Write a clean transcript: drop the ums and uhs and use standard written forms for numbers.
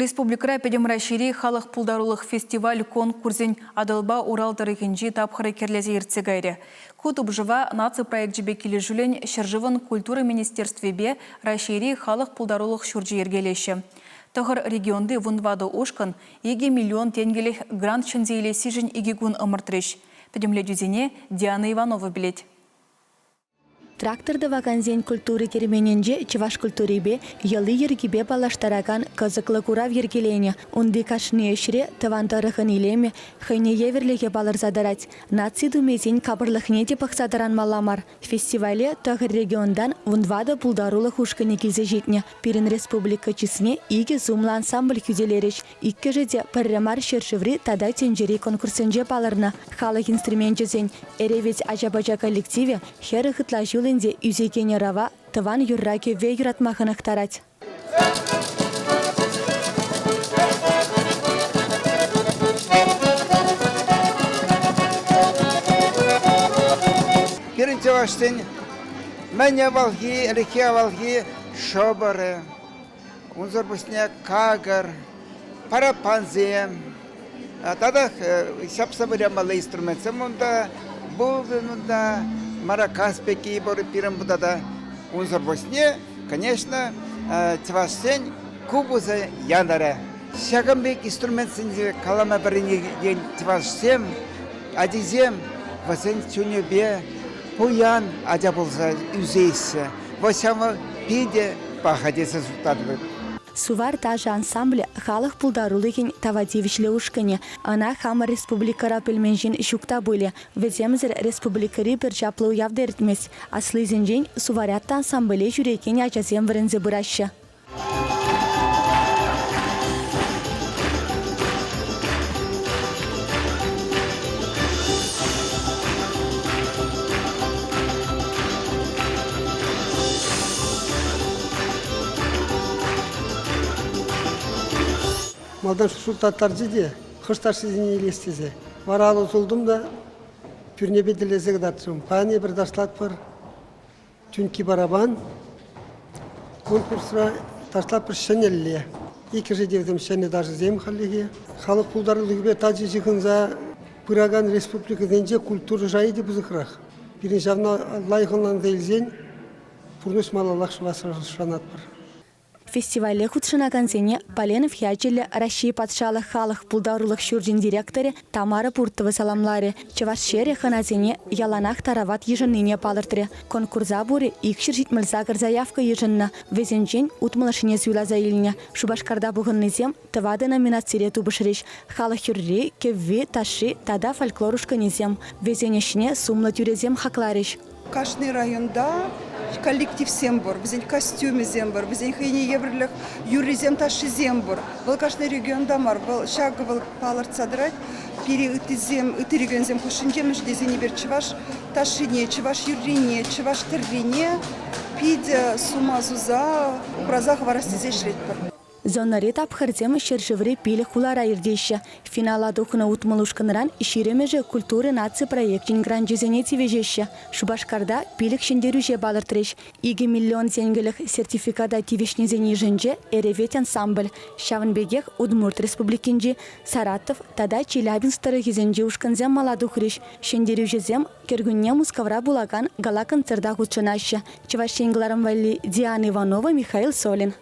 Республикӑра Пӗтӗм Раҫҫейри халӑх пултарулӑх фестиваль конкурсӗн Атӑлпа Урал тӑрӑхӗнчи тапхӑрӗ кӗрлесе иртсе кайрӗ. Ку тупӑшӑва наци проекчӗпе килӗшӳллӗн ҫӗршывӑн Культура министерствипе Раҫҫейри халӑх пултарулӑх ҫурчӗ йӗркелеҫҫӗ. Тӑхӑр регионти вунтӑватӑ ушкӑн 2 миллион тенкӗлӗх грант ҫӗнсе илессишӗн икӗ кун ӑмӑртрӗҫ. Пӗтӗмлетӳсене Диана Иванова пӗлет. Трактор тӑвакансен культура керменӗнче чӑваш культурипе, йӑли-йӗркипе паллаштаракан кӑсӑклӑ курав йӗркеленӗ. Унти кашни ӗҫре тӑван тӑрӑхӑн илемӗ, хӑйне евӗрлӗхӗ палӑрса тӑрать. Наци тумӗсен капӑрлӑхне те пӑхса тӑранмалла мар. Фестивале тӑхӑр регионтан вунтӑватӑ пултарулӑх ушкӑнӗ килсе ҫитнӗ. Пирӗн республика чысне икӗ сумлӑ ансамбль хӳтӗлерӗҫ. Иккӗшӗ те пӗрре мар ҫӗршыври тата тӗнчери конкурссенче палӑрнӑ. Халӑх инструменчӗсен Эревет ача-пӑча коллективӗ 40 ытла ҫул ӗнтӗ ӳсекен ӑрӑва тӑван юрра-кӗвве юратма хӑнӑхтарать. Пирӗн чӑвашсен мӗн авалхи, ӗлӗкхи авалхи шӑпӑрӗ, Унсӑр пуҫне какӑр, параппансем, татах ҫапса вылямалли инструментсем унта, бубен унта, маракас пекки пур пирӗн тата. Унсӑр пуҫне, конечно, чӑвашсен купӑсӗ янӑрӗ. Ҫакӑн пек инструментсенче калама вӗренекен чӑвашсем, ачисем вӗсен чунӗпе пуян ача пулса ӳсеҫҫӗ. Вӑл ҫавӑ питӗ паха тесе шутлатӑп. Сувар ташӑ ансамблӗ халӑх пултарулӑхӗн тава тивӗҫлӗ ушкӑнӗ. Ӑна хамӑр республикӑра пӗлмен ҫын ҫук та пулӗ. Вӗсемсӗр республикӑри пӗр чаплӑ уяв та иртмест. Аслисенчен Суварята ансамбле ҫӳрекен ачасем вӗренсе пыраҫҫӗ. Малтан шутлаттарчӗ те хӑш ташшисене илес тесе. Вара алӑ султӑм та пӳрнепе тӗллесе кӑтартрӑм. Паян эпир ташлатпӑр Тӳнкки параппан конкурсра ташлатпӑр ҫӗнӗлле. Иккӗшӗ те вӗсем ҫӗнӗ ташӑсем хальлӗхе. Халӑх пултарулӑхӗпе тачӑ ҫыхӑнса пыракан республикӑсенче культура шайӗ те пысӑкрах. Пирӗн ҫавна лайӑх ӑнланса илсен пурнӑҫ малаллах шӑвасса шанатпӑр. Фестивале хутшӑнакансене Поленов ячӗллӗ Раҫҫей патшалӑх халӑх пултарулӑх ҫурчӗн директорӗ Тамара Пуртова саламларӗ, чӑваш ҫӗрӗ хӑнасене яланах тарават йышӑннине палӑртрӗ. Конкурса пурӗ 278 заявка йышӑннӑ, вӗсенчен утмӑлӑшне суйласа илнӗ. Шупашкарта пухӑннисем тӑватӑ номинацире тупӑшрӗҫ: халӑх юрри, кӗвви, ташши тата фольклор ушкӑнӗсем. Вӗсен ӗҫне сумлӑ тӳресем хакларӗҫ. Кашни районта коллективсем пур, вӗсен костюмӗсем пур, вӗсен хӑйне евӗрлӗх юррисем, ташшисем пур. Вӑл кашни регионта мар, вӑл ҫакӑ вӑл палӑртса тӑрать. Пире ыттисем, ытти регионсем хушшинче мӗншӗн тесен эпир чӑваш ташшине, чӑваш юррине, чӑваш тӗррине питӗ сума суса упраса хӑварас тесе ӗҫлетпӗр. Зонӑри тапхӑрсем ҫӗршыври пилӗк хулара иртеҫҫӗ. Финала тухнӑ 60 ушкӑнран ҫирӗмӗшӗ Культура наци проекчӗн гранчӗсене тивӗҫеҫҫӗ. Шупашкарта пилӗк ҫӗнтерӳҫе палӑртрӗҫ. 2 миллион тенкӗлӗх сертификата тивӗҫнисен йышӗнче Эревет ансамбль, ҫавӑн пекех Удмурт Республикинчи, Саратов тата Челябинск тӑрӑхӗсенчи ушкӑнсем мала тухрӗҫ. Ҫӗнтерӳҫӗсем кӗркунне Мускавра пулакан гала-концерта хутшӑнаҫҫӗ. Чӑваш Ен кӑларӑм валли Диана Иванова, Михаил Солин.